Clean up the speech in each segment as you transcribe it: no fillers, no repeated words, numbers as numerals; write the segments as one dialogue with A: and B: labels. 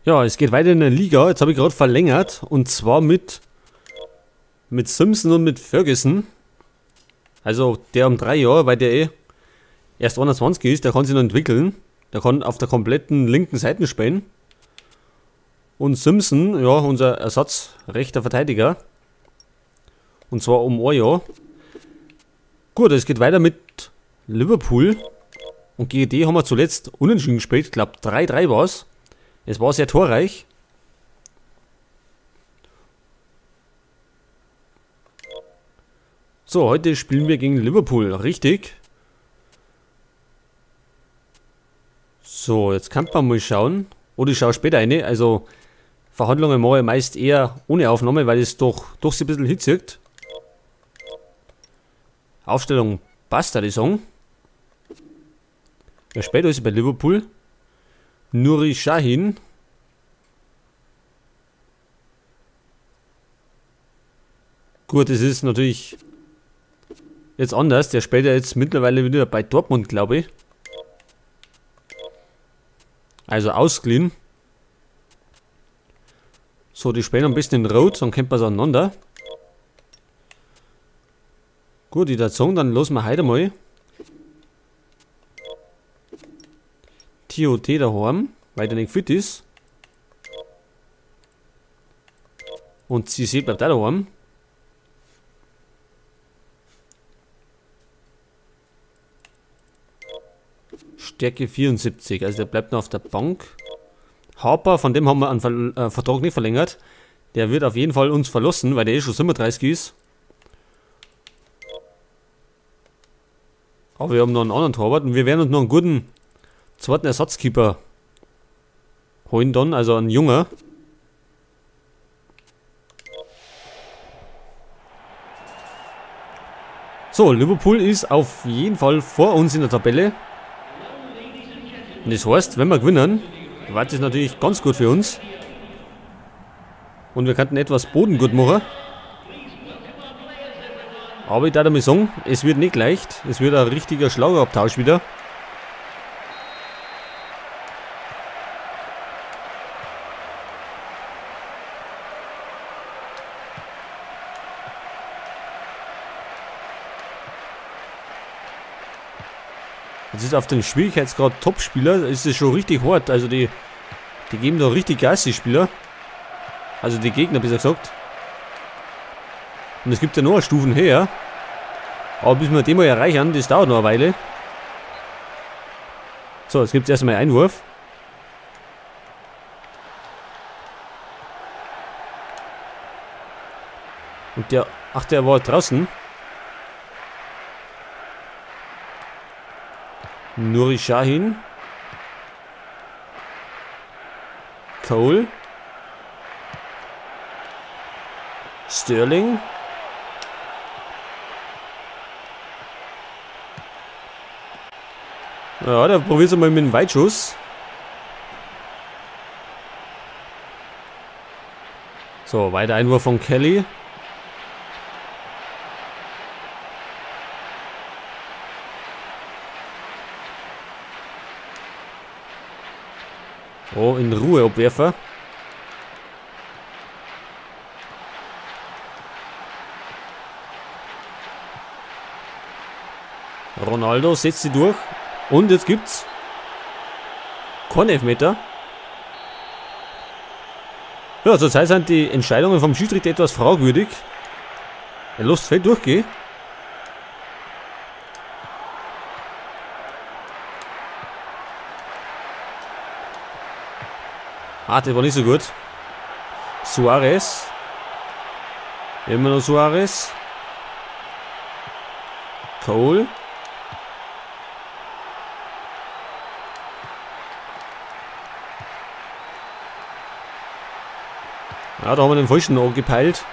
A: Ja, es geht weiter in der Liga. Jetzt habe ich gerade verlängert. Und zwar mit Simpson und mit Ferguson. Also der um 3 Jahre, weil der eh erst 21 ist, der kann sich noch entwickeln. Der kann auf der kompletten linken Seite spielen. Und Simpson, ja, unser Ersatz rechter Verteidiger. Und zwar um 1 Jahr. Gut, es geht weiter mit Liverpool. Und gegen die haben wir zuletzt unentschieden gespielt. Ich glaube 3-3 war es. Es war sehr torreich. So, heute spielen wir gegen Liverpool, richtig. So, jetzt kann man mal schauen. Oder ich schaue später eine. Also, Verhandlungen mache ich meist eher ohne Aufnahme, weil es doch so ein bisschen hitzigt. Aufstellung passt da, die Song. Ja, später ist es bei Liverpool. Nuri Sahin. Gut, es ist natürlich jetzt anders. Der spielt ja jetzt mittlerweile wieder bei Dortmund, glaube ich. Also ausgeliehen. So, die spielen am besten in Rot, dann kennt man es auseinander. Gut, ich würde sagen, dann lassen wir heute mal TOT daheim, weil der nicht fit ist. Und CC bleibt auch daheim. Stärke 74, also der bleibt noch auf der Bank. Harper, von dem haben wir einen Vertrag nicht verlängert. Der wird auf jeden Fall uns verlassen, weil der eh schon 37 ist. Aber wir haben noch einen anderen Torwart und wir werden uns noch einen guten zweiten Ersatzkeeper holen dann, also einen Junger. So, Liverpool ist auf jeden Fall vor uns in der Tabelle. Und das heißt, wenn wir gewinnen, war das natürlich ganz gut für uns. Und wir könnten etwas Boden gut machen. Aber ich darf mal sagen, es wird nicht leicht. Es wird ein richtiger Schlagabtausch wieder. Jetzt ist auf dem Schwierigkeitsgrad Topspieler, ist es schon richtig hart. Also die geben da richtig Gas, die Spieler. Also die Gegner, besser gesagt. Und es gibt ja noch Stufen her. Aber bis wir den mal erreichen, das dauert noch eine Weile. So, jetzt gibt es erstmal einen Einwurf. Und der, ach, der war draußen. Nuri Sahin. Cole. Sterling. Ja, der probiert es mal mit dem Weitschuss. So, weiter Einwurf von Kelly. Oh, in Ruhe, Abwerfer. Ronaldo setzt sie durch. Und jetzt gibt's keinen Elfmeter. Ja, zurzeit sind die Entscheidungen vom Schiedsrichter etwas fragwürdig. Er lässt Feld durchgehen. Ah, das war nicht so gut. Suarez. Immer noch Suarez. Cole. Ja, da haben wir den falschen angepeilt.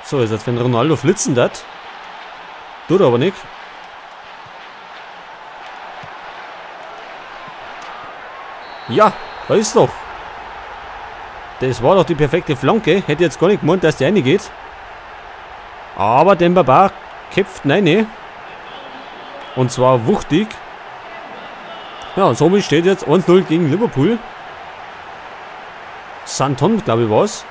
A: So, jetzt wenn Ronaldo flitzen dat. Tut aber nicht. Ja, da ist doch. Das war doch die perfekte Flanke. Hätte jetzt gar nicht gemeint, dass der reingeht. Aber Demba Ba köpft rein. Und zwar wuchtig. Ja, und somit steht jetzt 1-0 gegen Liverpool. Santon, glaube ich, war's.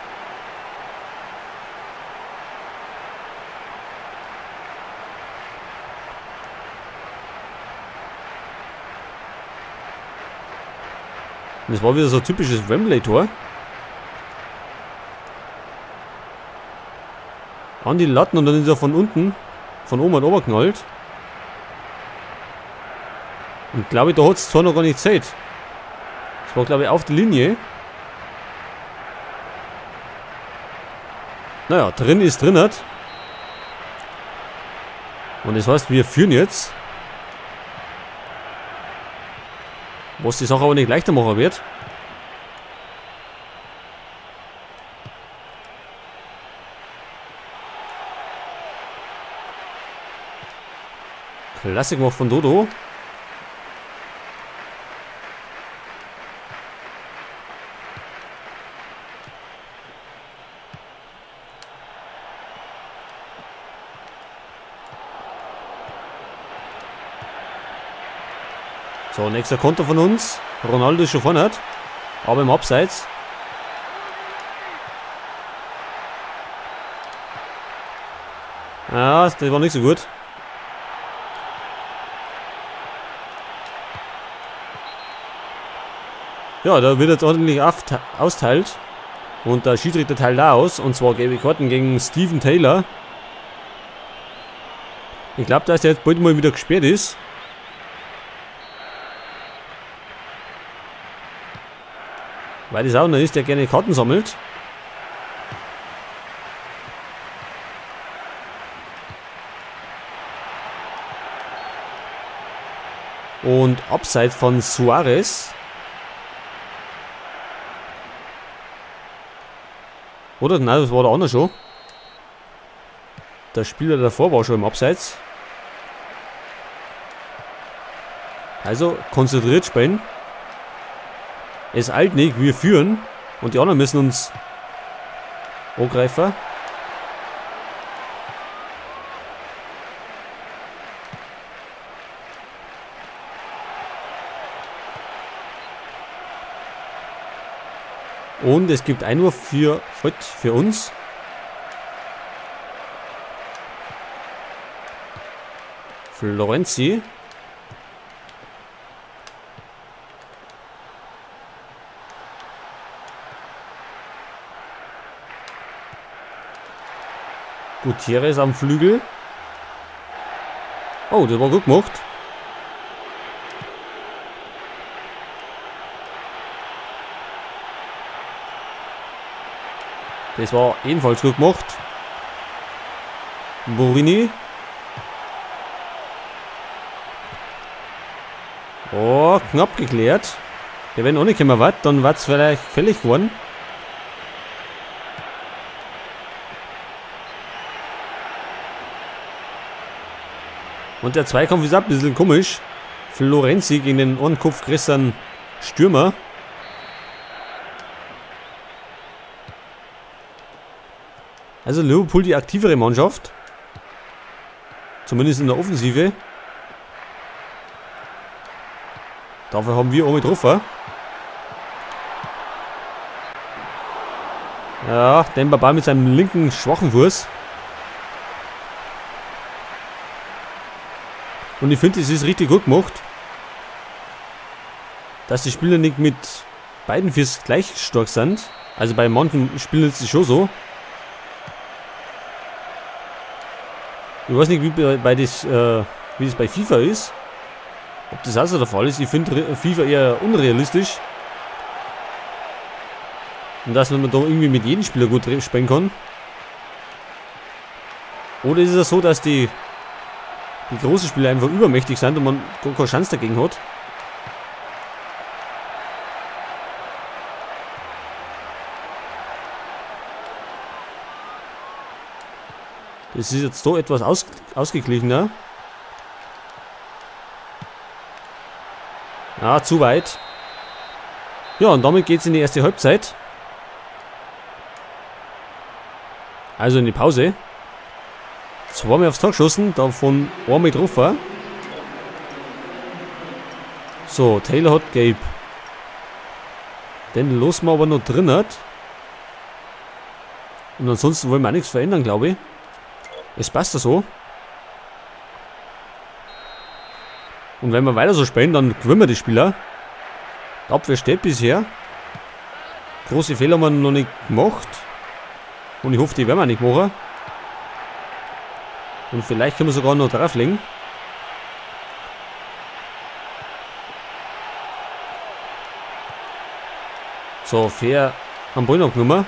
A: Und das war wieder so ein typisches Wembley-Tor. An die Latten und dann ist er von unten, von oben und oben geknallt. Und glaube ich, da hat es zwar noch gar nicht gezählt. Das war, glaube ich, auf der Linie. Naja, drin ist drin. Und das heißt, wir führen jetzt. Was die Sache aber nicht leichter machen wird. Klasse gemacht von Dodo. So, nächster Konter von uns. Ronaldo ist schon vorne, aber im Abseits. Ja, das war nicht so gut. Ja, da wird jetzt ordentlich austeilt. Und der Schiedsrichter teilt da aus. Und zwar gelbe Karten gegen Steven Taylor. Ich glaube, dass der jetzt bald mal wieder gesperrt ist. Weil das auch einer ist, der gerne Karten sammelt. Und Abseits von Suarez. Oder? Nein, das war der andere schon. Der Spieler davor war schon im Abseits. Also konzentriert spielen. Es eilt nicht, wir führen. Und die anderen müssen uns angreifen. Und es gibt Einwurf für heute für uns. Florenzi. Gutierrez am Flügel. Oh, das war gut gemacht. Das war ebenfalls gut gemacht. Borini. Oh, knapp geklärt. Der wenn auch nicht mehr was, dann war es vielleicht fällig geworden. Und der Zweikampf ist auch ein bisschen komisch. Florenzi gegen den Ohrenkopf größeren Stürmer. Also Liverpool die aktivere Mannschaft. Zumindest in der Offensive. Dafür haben wir auch mit getroffen. Ja, Demba Ba mit seinem linken schwachen Fuß. Und ich finde, es ist richtig gut gemacht, dass die Spieler nicht mit beiden Füßen gleich stark sind. Also bei manchen Spielern ist es schon so. Ich weiß nicht, wie das bei FIFA ist. Ob das auch so der Fall ist. Ich finde FIFA eher unrealistisch. Und dass man da irgendwie mit jedem Spieler gut spielen kann. Oder ist es so, dass die großen Spieler einfach übermächtig sind und man gar keine Chance dagegen hat? Das ist jetzt so etwas ausgeglichener. Ah, zu weit. Ja, und damit geht es in die erste Halbzeit. Also in die Pause. Zweimal aufs Tor geschossen, davon einmal getroffen. So, Taylor hat gelb. Den lassen wir aber noch drin. Und ansonsten wollen wir auch nichts verändern, glaube ich. Es passt ja so. Und wenn wir weiter so spielen, dann gewinnen wir die Spieler. Die Abwehr steht bisher. Große Fehler haben wir noch nicht gemacht. Und ich hoffe, die werden wir nicht machen. Und vielleicht können wir sogar noch drauflegen. So, fair am Ball abgenommen.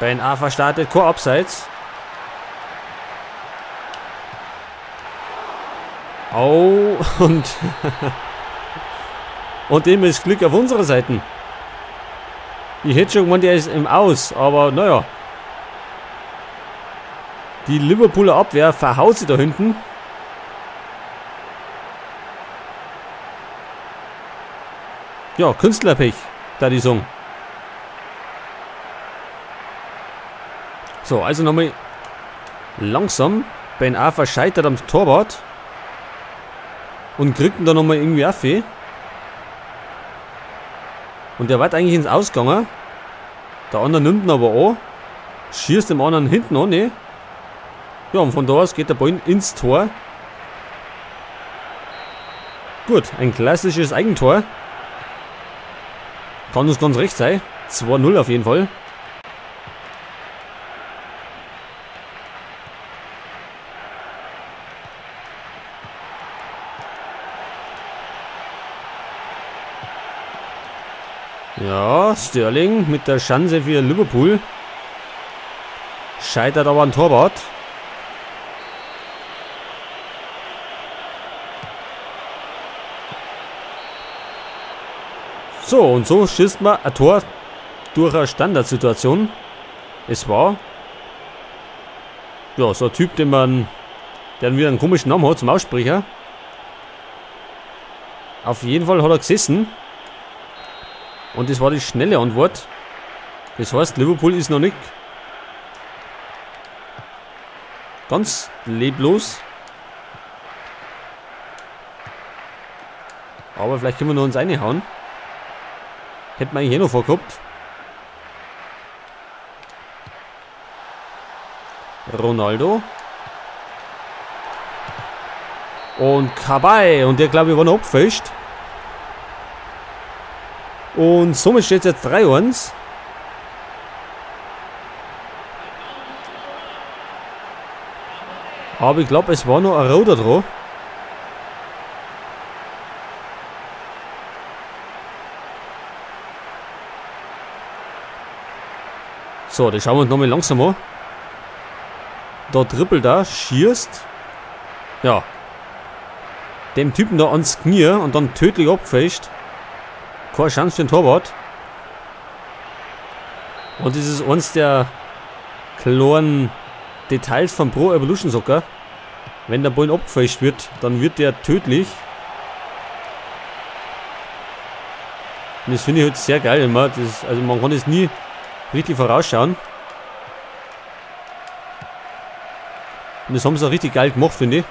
A: Ben Arfa startet, kein Abseits. Au, und und dem ist Glück auf unserer Seite. Ich hätte schon gemeint, der ist im Aus, aber naja. Die Liverpooler Abwehr verhaut sie da hinten. Ja, Künstlerpech, da die Song. So, also nochmal langsam. Ben Arfa scheitert am Torwart. Und kriegt ihn da nochmal irgendwie auf. Und der war eigentlich ins Ausgegangen. Der andere nimmt ihn aber an. Schießt dem anderen hinten an, ne? Ja, und von da aus geht der Ball ins Tor. Gut, ein klassisches Eigentor. Kann uns ganz recht sein. 2-0 auf jeden Fall. Ja, Sterling mit der Chance für Liverpool. Scheitert aber an Torwart. So, und so schießt man ein Tor durch eine Standardsituation. Es war ja so ein Typ, den man, der wieder einen komischen Namen hat zum Aussprecher. Auf jeden Fall hat er gesessen. Und das war die schnelle Antwort. Das heißt, Liverpool ist noch nicht ganz leblos. Aber vielleicht können wir noch uns reinhauen. Hätten wir eigentlich eh noch vorgehabt. Ronaldo. Und Kabay. Und der, glaube ich, war noch abgefälscht. Und somit steht es jetzt 3-1. Aber ich glaube, es war noch ein Roter dran. So, das schauen wir uns nochmal langsam an. Da trippelt er, schießt. Ja. Dem Typen da ans Knie und dann tödlich abgefälscht. Keine Chance für den Torwart. Und das ist eins der kleinen Details von Pro Evolution Soccer. Wenn der Ball abgefälscht wird, dann wird der tödlich. Und das finde ich halt sehr geil immer. Das, also man kann es nie richtig vorausschauen. Und das haben sie auch richtig geil gemacht, finde ich.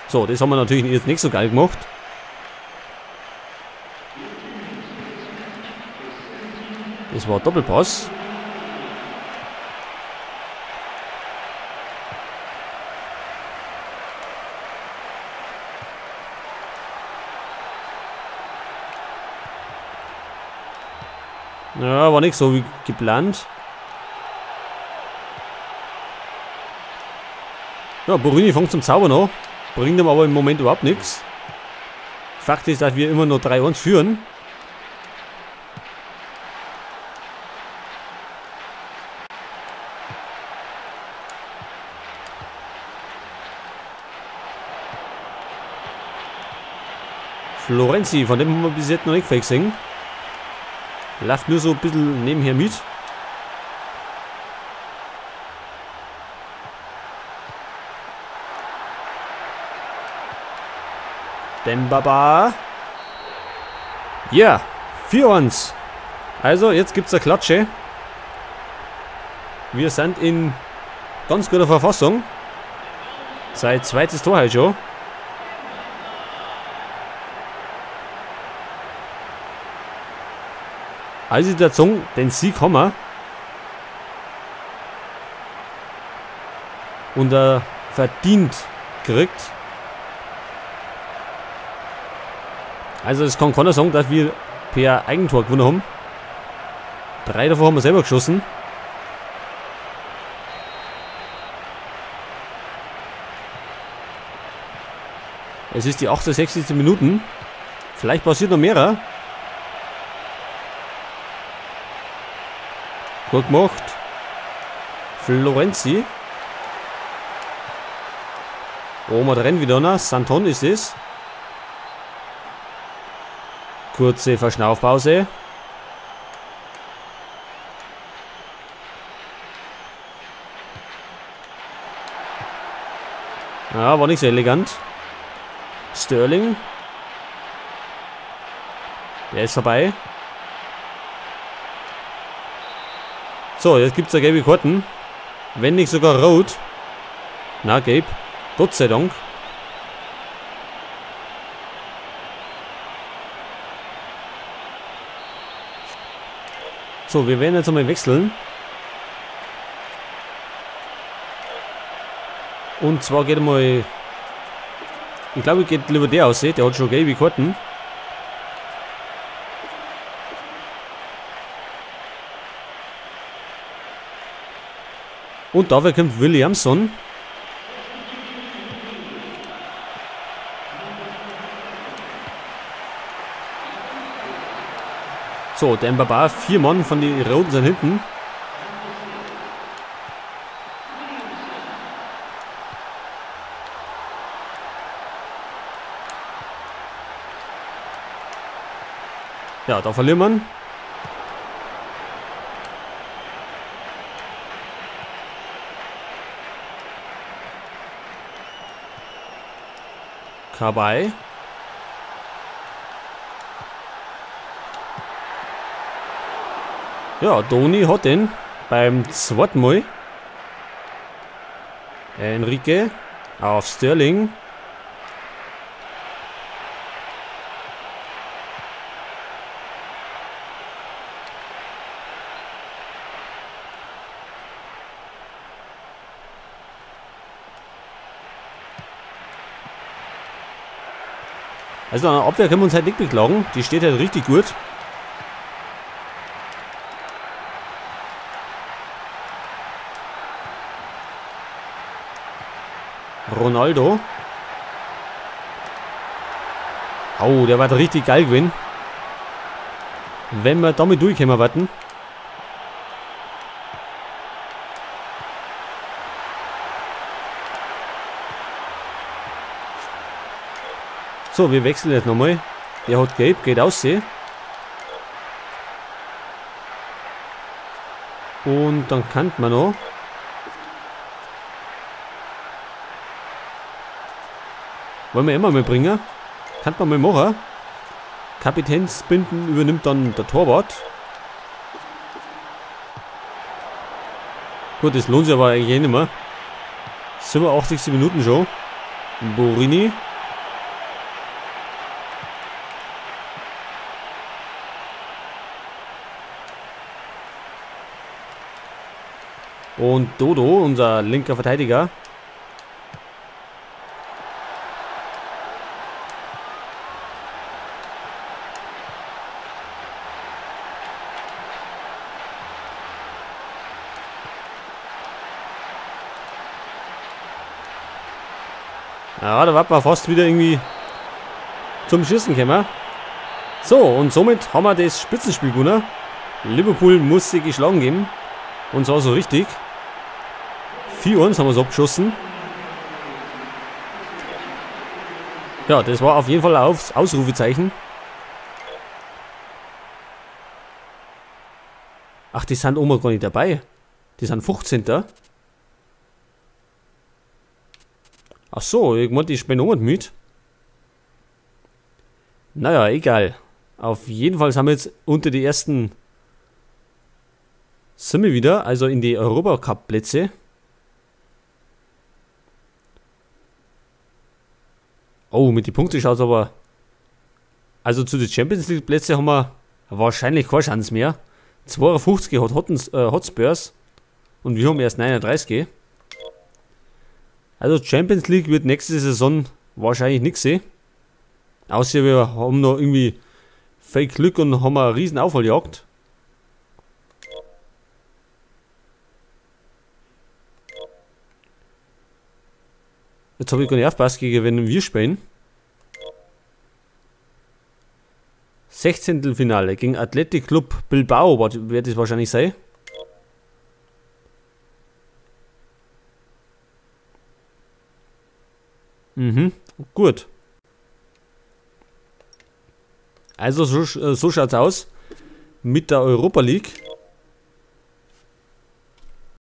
A: So, das haben wir natürlich jetzt nicht so geil gemacht. Das war Doppelpass. Ja, war nicht so wie geplant. Ja, Borini fängt zum Zaubern an. Bringt ihm aber im Moment überhaupt nichts. Fakt ist, dass wir immer noch 3-1 führen. Florenzi, von dem haben wir bis jetzt noch nicht viel gesehen. Läuft nur so ein bisschen nebenher mit. Demba Ba. Ja, 4-1. Also, jetzt gibt's eine Klatsche. Wir sind in ganz guter Verfassung. Sein zweites Tor heute schon. Also der Zung, den Sieg haben wir. Und er verdient gekriegt. Also es kann keiner sagen, dass wir per Eigentor gewonnen haben. 3 davon haben wir selber geschossen. Es ist die 68. Minute. Vielleicht passiert noch mehr. Gut gemacht. Florenzi. Oh, man rennt wieder noch. Santon ist es. Kurze Verschnaufpause. Ja, war nicht so elegant. Sterling. Der ist vorbei. So, jetzt gibt es ja gelbe Karten. Wenn nicht sogar rot. Na, gelb. Gott sei Dank. So, wir werden jetzt einmal wechseln. Und zwar geht einmal... Ich glaube, geht lieber der aus, der hat schon gelbe Karten. Und dafür kommt Williamson. So, der Demba Ba, 4 Mann von den Roten sind hinten. Ja, da verliert man. Kabay. Ja, Doni hat den beim zweiten Mal. Enrique auf Sterling. Also an der Abwehr können wir uns halt nicht beklagen. Die steht halt richtig gut. Ronaldo. Oh, der war richtig geil gewesen. Wenn wir damit durchkommen warten. So, wir wechseln jetzt nochmal. Der hat gelb, geht aus. Und dann kann man noch. Wollen wir immer mal bringen. Kann man mal machen. Kapitänsbinden übernimmt dann der Torwart. Gut, das lohnt sich aber eigentlich eh nicht mehr. 87. Minuten schon. Borini. Und Dodo, unser linker Verteidiger. Ja, da war man fast wieder irgendwie zum Schießen gekommen. So, und somit haben wir das Spitzenspiel gewonnen. Liverpool muss sich geschlagen geben. Und zwar so richtig. 4-1 haben wir es abgeschossen. Ja, das war auf jeden Fall ein Ausrufezeichen. Ach, die sind oben gar nicht dabei. Die sind 15. Ach so, ich meinte, die spielen oben mit. Naja, egal. Auf jeden Fall sind wir jetzt unter die ersten sind wir wieder, also in die Europacup-Plätze. Oh, mit den Punkten schaut es aber... Also zu den Champions League Plätze haben wir wahrscheinlich keine Chance mehr. 52 hat Hotspurs und wir haben erst 39. Also Champions League wird nächste Saison wahrscheinlich nichts sehen. Außer wir haben noch irgendwie Fake Glück und haben eine riesen Aufholjagd. Jetzt habe ich gar nicht aufgepasst, gegen wen wir spielen. 16. Finale gegen Athletic Club Bilbao wird es wahrscheinlich sein. Mhm, gut. Also so schaut's aus mit der Europa League.